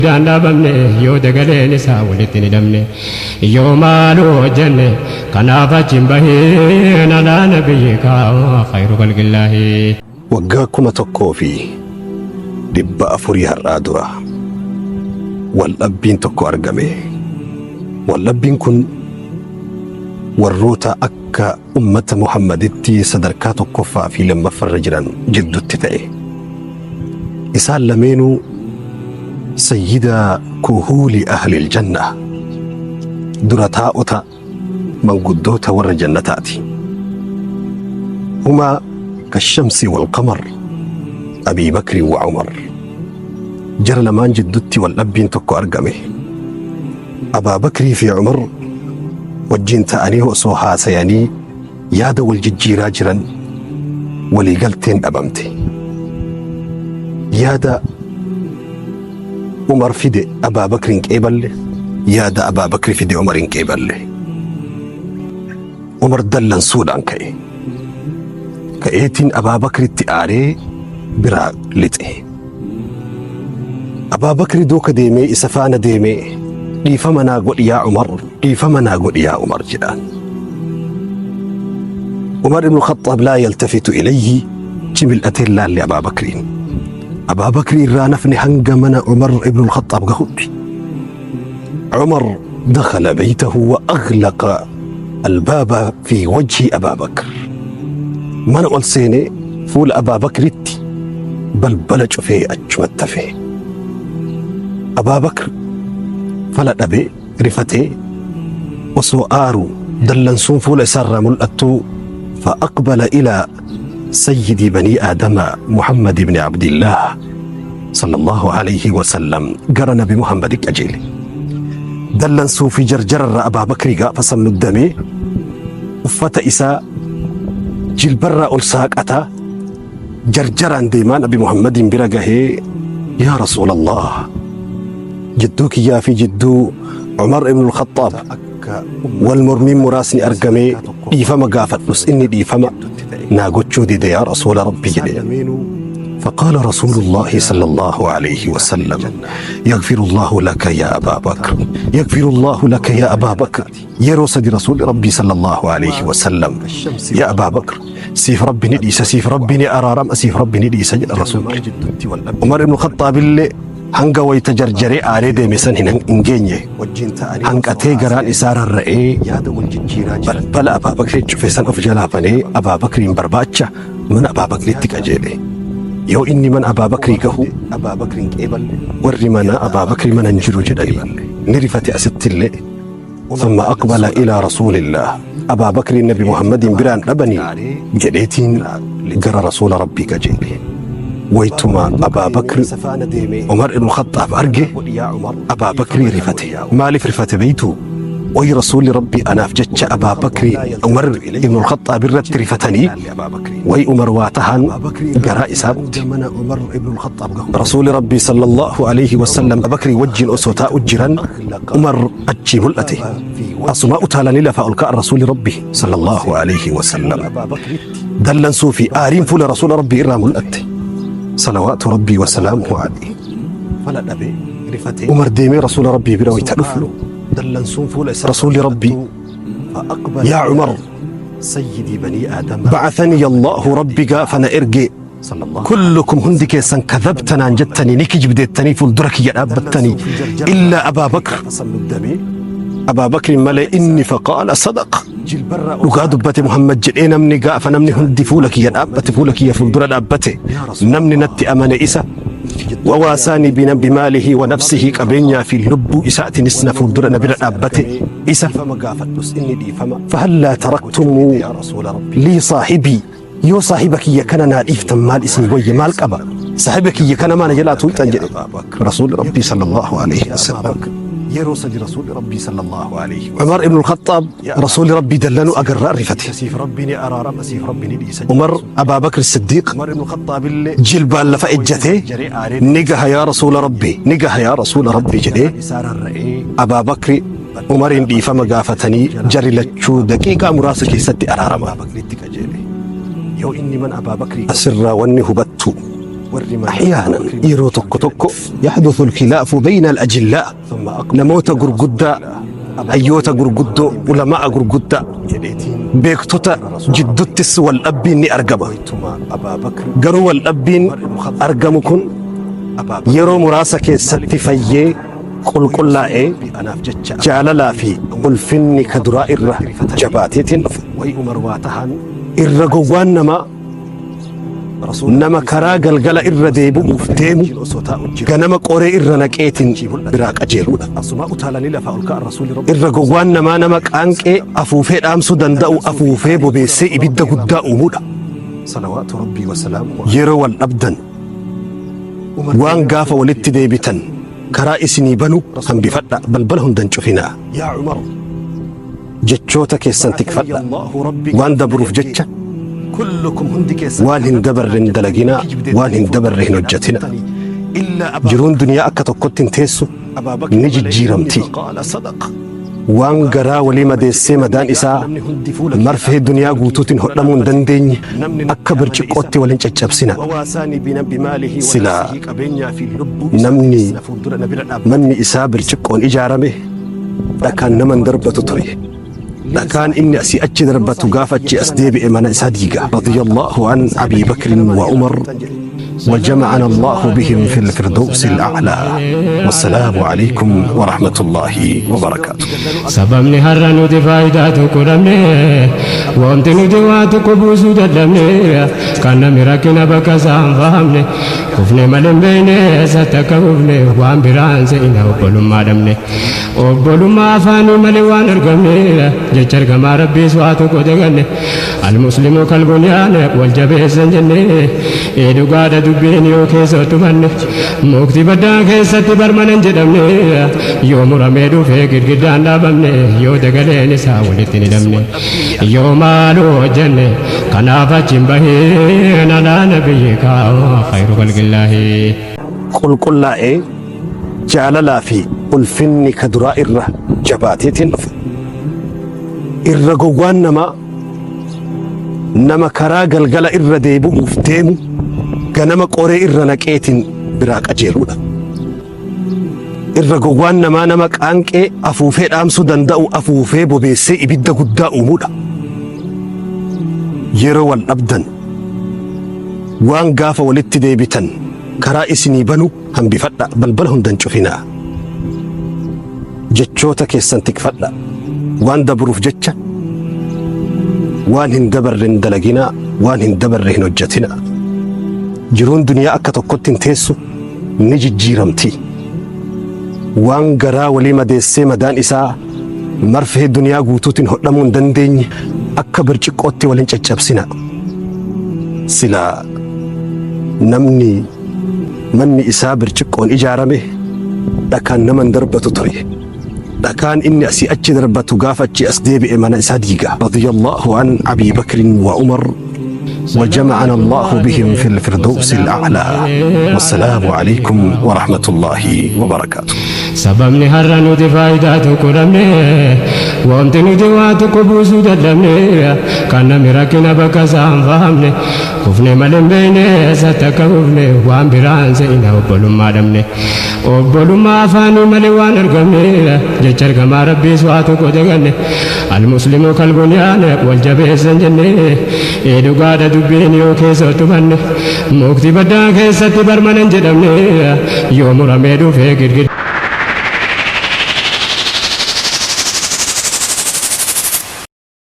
Daan dhaabamne yoo dagaleen isaa walitti hin hidhamne yoo maaloo hojjenne kanaaf achi hin bahin alaa nabiyyika khayru khalqillaahi. Waggaa 1400 har'aa dura waldhabbiin tokko argame. Waldhabbiin kun warroota akka ummata Muhammaditti sadarkaa tokkoffaa fi lammaffarra jiran jiddutti ta'e. Isaan lameenuu sayyida kuhuuli ahlil janna dura taa'ota manguddoota warra jannataati. Humaa kashamsi wal qamar Abii Bakri wa Umar. Jara lamaan jiddutti wal dhabbiin tokko argame. Abaa Bakrii fi Umar wajjin ta'anii osoo haasayanii yaada wal jijjiiraa jiran walii galteen dhabamte. Yaada Umar fide Abaa Bakri hin qeeballe, yaada Abaa Bakri fide Umar hin qeeballe. Umar dallansuudhaan ka'e. Ka'eetiin Abaa Bakritti aaree biraa lixe. Abaa Bakri duuka deemee isa faana deemee dhiifama naa godhi yaa Umar, dhiifama naa godhi yaa Umar jedhaan. Umar ibn Khaxxaab laa yaltafitu ilayhi cimil'atee hin laalle Abaa Bakriin. Abaa Bakri irraa nafni hanga mana Umar ibn Khaxxaab gahutti. Umar dakhala baytahu wa aghlaqa albaaba fi wajhi Abaa Bakr. Mana ol seenee fuula Abaa Bakritti balbala cufee achumatti hafe. Abaa Bakr fala dhabee rifatee osoo aaru dallansuun fuula isaarraa mul'attuu fa'aqbala ilaa sayyidii banii aadama Muhammad ibn Abdillaah sallallahu alayhi wa sallam gara nabi Muhammad qajeele. Dallansuu fi jarjararraa Abaa Bakrii gaafa san muddamee uffata isaa jilbarraa ol saaqataa jarjaraan deemaa nabi Muhammadiin bira gahee yaa Rasuulallah jidduu kiyyaa fi jidduu Umar ibn al-Khattaab wal mormiin muraasni argamee dhiifama gaafadhus inni dhiifama naa gochuu dide yaa Rasuula Rabbi jedhe. فقال رسول الله صلى الله عليه وسلم يغفر الله لك يا أبا بكر يغفر الله لك يا أبا بكر yeroo sadi rasuulli rabbii sallallahu alaihi wasallam yaa Abaa Bakr siif rabbi ni dhiisa siif rabbi ni araarama siif rabbi ni dhiisa jedha rasuulli. Umar ibn Khattaab illee hanga wayita jarjaree aaree deeme san hin geenye hanqatee garaan isaa rarra'ee balbala Abaa Bakrii cufe san of jalaa banee Abaa Bakriin barbaacha mana Abaa Bakriitti qajeele. Yoo inni mana Abaa Bakrii gahu warri mana Abaa Bakrii mana hin jiru jedhanii ni rifate asitti illee. ثم أقبل إلى رسول الله أبا بكر النبي محمد بران أبني جديتين جرى رسول ربي كجيلي ويتما أبا بكر عمر بن الخطاب أرجه أبا بكر رفته مالف رفته بيته وي رسول ربي أنا فجتش أبا بكر عمر بن الخطاب الرت رفتني وي عمر واتهان جرى إسات رسول ربي صلى الله عليه وسلم أبا بكر وجه أسوتا أجرا Umar achii mul'ate. Asumaa utaalanii lafaa ol ka'an Rasuulli Rabbi sallallahu alayhi wa sallam. Dallansuu fi aariin fuula Rasuula Rabbii irraa mul'atte. Salawaatu Rabbii wa salaamuhu alayhi. Umar deemee Rasuula Rabbii bira wayita dhufu Rasuulli Rabbii yaa Umar ba'athani Allahu Rabbi gaafa na ergee Kullukum hundi keessan kadhabta naan jettanii ni kijibdeettanii fuuldura kiyya dhaabbattanii illaa Abaa Bakr Abaa Bakriin malee inni faqaala sadaqa dhugaa dubbate Muhammad jedhee namni gaafa namni hundi fuula kiyya dhaabbate fuula kiyya fuuldura dhaabbate namni natti amane isa wawaasaanii bina bimaalihi wa nafsihi qabeenyaa fi lubbuu isaatiinis na fuuldura na bira dhaabbate isa fahallaa taraktumuu lii saahibii Yoo saahiba kiyya kana naa dhiiftan maal isinii wayya maal qaba saahiba kiyya kana maa na jalaa tuuyxan jedhe rasuulli rabbii sallallahu alaihi wasallam. Umar ibn al-Khattaab rasuulli rabbii dallanuu agarraa rifate. Umar Abaa Bakr Siddiiq jilbaan lafa ejjatee ni gaha yaa rasuula rabbii ni gaha yaa rasuula rabbii jedhee Abaa Bakri Umariin dhiifama gaafatanii jarri lachuu daqiiqaa muraasa keessatti araaraman. Asirraa wanni hubattu أحيانا yeroo tokko tokko يحدث الخلاف بين الأجلاء, namoota gurguddaa, hayyoota gurguddoo, ulamaa gurguddaa, beektota jidduttis wal dhabbiin ni argama. Garuu wal dhabbiin argamu kun yeroo muraasa keessatti fayyee, qulqullaa'ee, jaalalaa fi ulfinni ka duraa irra jabaateetiin dhufa. Irra gowwaan namaa nama karaa galgala irra deebi'uuf deemu ganama qoree irra naqeetiin biraa qajeeludha. Irra gowwaan namaa nama qaanqee afuufee dhaamsuu danda'u afuufee bobeessee ibidda guddaa uumuudha. Yeroo wal dhabdan waan gaafa walitti deebitan karaa isinii banu hambifadha, balbala hundan cufinaa. Jechoota keessan tikfadha. Waan dabruuf jecha waan hin dabarre hin dalaginaa, waan hin dabarre hin hojjetina. Jiruun duniyaa akka tokkotti hin teessu, ni jijjiiramti. Waan garaa walii madeessee madaan isaa marfee duniyaa guutuutiin hodhamuu hin dandeenye akka birciqqootti waliin caccabsina. Silaa namni manni isaa birciqqoon ijaarame dhakaan nama hin darbatu ture. Dhakaan inni asii achi darbatu gaafa achi as deebi'e mana isaa diiga. رضي الله عن أبي بكر وعمر وجمعنا الله بهم في الفردوس الأعلى، والسلام عليكم ورحمة الله وبركاته. Sababni har'a nuti faayidaa tokko dhabne, wanti nuti waa tokko buusuu dadhabne, kan namni rakkina bakka isaa hin fahamne, kufne malee hin beekne eessatti akka kufne, waan biraan se'ina obbolummaa dhabne. Obbolummaa afaanii malee waan argamne, jecha argamaa Rabbiis waa tokko daganne. المسلم كالبنيان wal jabeessan jenne, ee dhugaadha dubbiin yoo keessatti hubanne. Mukti baddaa keessatti barmanan jedhamne, yoo muramee dhufee girgiddaan dhaabamne, yoo dagaleen isaa walitti hin hidhamne, yoo maaloo hojjenne kanaaf achi hin bahin على نبيك خير خلق الله. Qulqullaa'ee, jaalalaa fi ulfinni ka duraa irra jabaateetiin dhufa. Irra gowwaan namaa nama karaa galgala irra deebi'uuf deemu ganama qoree irra naqeetiin biraa qajeeludha. Irra gowwaan namaa nama qaanqee afuufee dhaamsuu danda'u afuufee bobeessee ibidda guddaa uumuudha. Yeroo wal dhabdan waan gaafa walitti deebitan karaa isinii banu hambifadha, balbala hundan cufinaa. Jechoota keessan tikfadha. Waan dabruuf jecha waan hin dabarre hin dalaginaa, waan hin dabarre hin hojjetina. Jiruun duniyaa akka tokkotti hin teessu, ni jijjiiramti. Waan garaa walii madeessee madaan isaa marfee duniyaa guutuutiin hodhamuu hin dandeenye akka birciqqootti waliin caccabsina. Silaa namni manni isaa birciqqoon ijaarame dhakaan nama hin darbatu ture. Dhakaan inni asii achi darbatu gaafa achi as deebi'e mana isaa diiga. رضي الله عن أبي بكر وعمر وجمعنا الله بهم في الفردوس الأعلى، والسلام عليكم ورحمة الله وبركاته. Sababni har'a nuti faayidaa tokko dhabne, wanti nuti waa tokko buusuu dadhabne, kan namni rakkina bakka isaa hin fahamne, kufne malee hin beekne eessatti akka kufne, waan biraan se'ina obbolummaa dhabne. Obbolummaa afaanii malee waan argamne, jecha argamaa Rabbiis waa tokko daganne. المسلم كالبنيان wal jabeessan jenne, ee dhugaadha dubbiin yoo keessatti hubanne. Mukti baddaa keessatti barmanan jedhamne, yoo muramee dhufee girgidda.